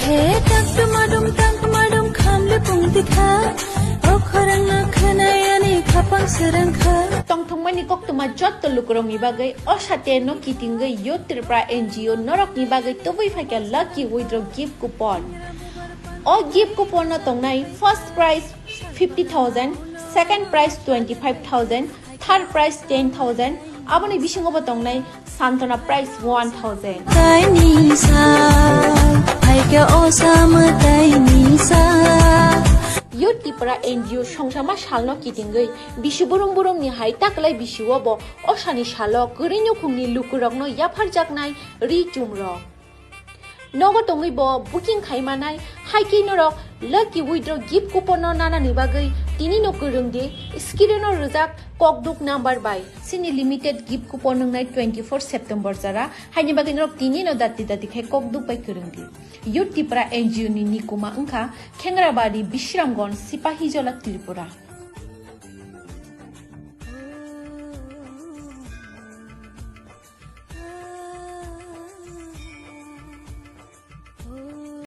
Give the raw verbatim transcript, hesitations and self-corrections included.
He tak tumadum tak tumadum khamli pungti kha. O khorang no khwnayani khapang sirang kha. Tongthokmani koktwma jotto lukurokni bagwi o sate no kitingwi Youth Tripura N G O norokni bagwi tubui phaikha Lucky Withdraw Gift Coupon. O gift coupon no tongnai first prize fifty thousand, second prize twenty five thousand, third prize ten thousand, aboni bisingo bo tongnai Santona prize one thousand. Taini sa, phaikha o sama taini sa. Youth Tripura N G O songsama salno kitingwi bisi burung burungni hai taklai bisi o bo o sani salo kwrwi nukhungni lukurokno yapharjaknai ri chumrok. Nogo tongwi bo booking khai manai, hai khe norok Lucky Withdraw Gift Coupon no nanani bagwi tini no kwrwng di, screen o rwjak kokduk number bai. Chini limited gift coupon wngnai twenty four September jora, haini bagwi norok tini no dati dati khai kokduk bai kwrwng di. Youth Tripura N G O ni nikuma wngkha Khengrabari, Bisramganj, Sipahijola, Tripura.